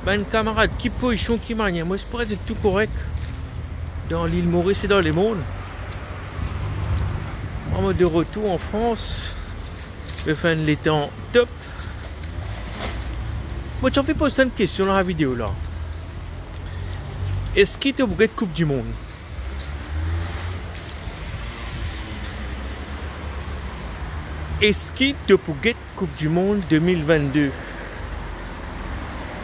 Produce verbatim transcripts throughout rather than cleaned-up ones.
Bann kamarad, ki pozision, ki manier? Mo espere zot tou korek dan lil Moris e dan lemond. Mwa, mo de retour an Frans. Mo fer enn letan top. Mo ti anvi poz enn kestion dan video la. Eski to pou get Koup di Mond? Eski to pou get Koup di Mond de mil vennde,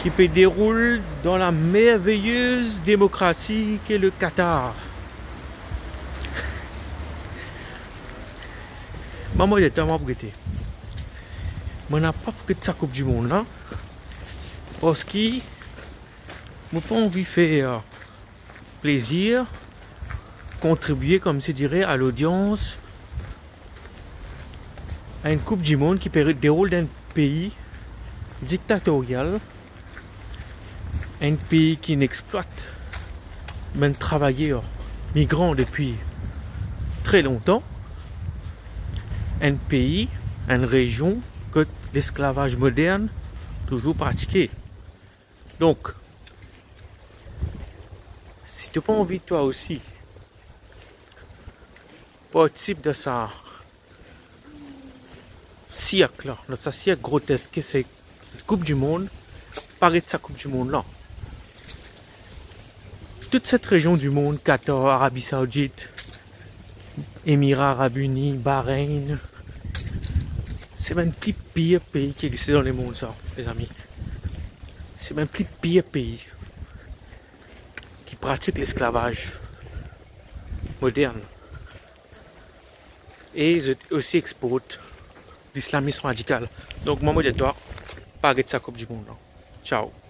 ki pe deroul dan la merveyez demokrasi ki le Qatar? Mwa, mo, mo, mo pou gete. Mo napa pou get sa Koup di Mond la, parski mo pa anvi fer plezir, kontribie, kouma dir, a lodians a enn Koup di Mond ki pe deroul dan enn pei diktatorial, enn pei ki inn explwat bann travayer migran depi tre lontan, enn pei, enn rezion kot lesklavaz modern touzour pratike. Donk, si to pa anvi twa osi partisip dan sa sirk la, dan sa sirk grotesk ki se Koup di Mond, pa get sa Koup di Mond la. Tout set rezion di mond, Qatar, Arabi Saoudit, Emira Arab Ini, Bahreïn, se bann pli pir pei ki existe dan lemond sa, lezami. Se bann pli pir pei ki pratik lesklavaz modern. E zot osi export lislamism radikal. Donk, mwa, mo dir twa, pa get sa Koup di Mond la. Ciao.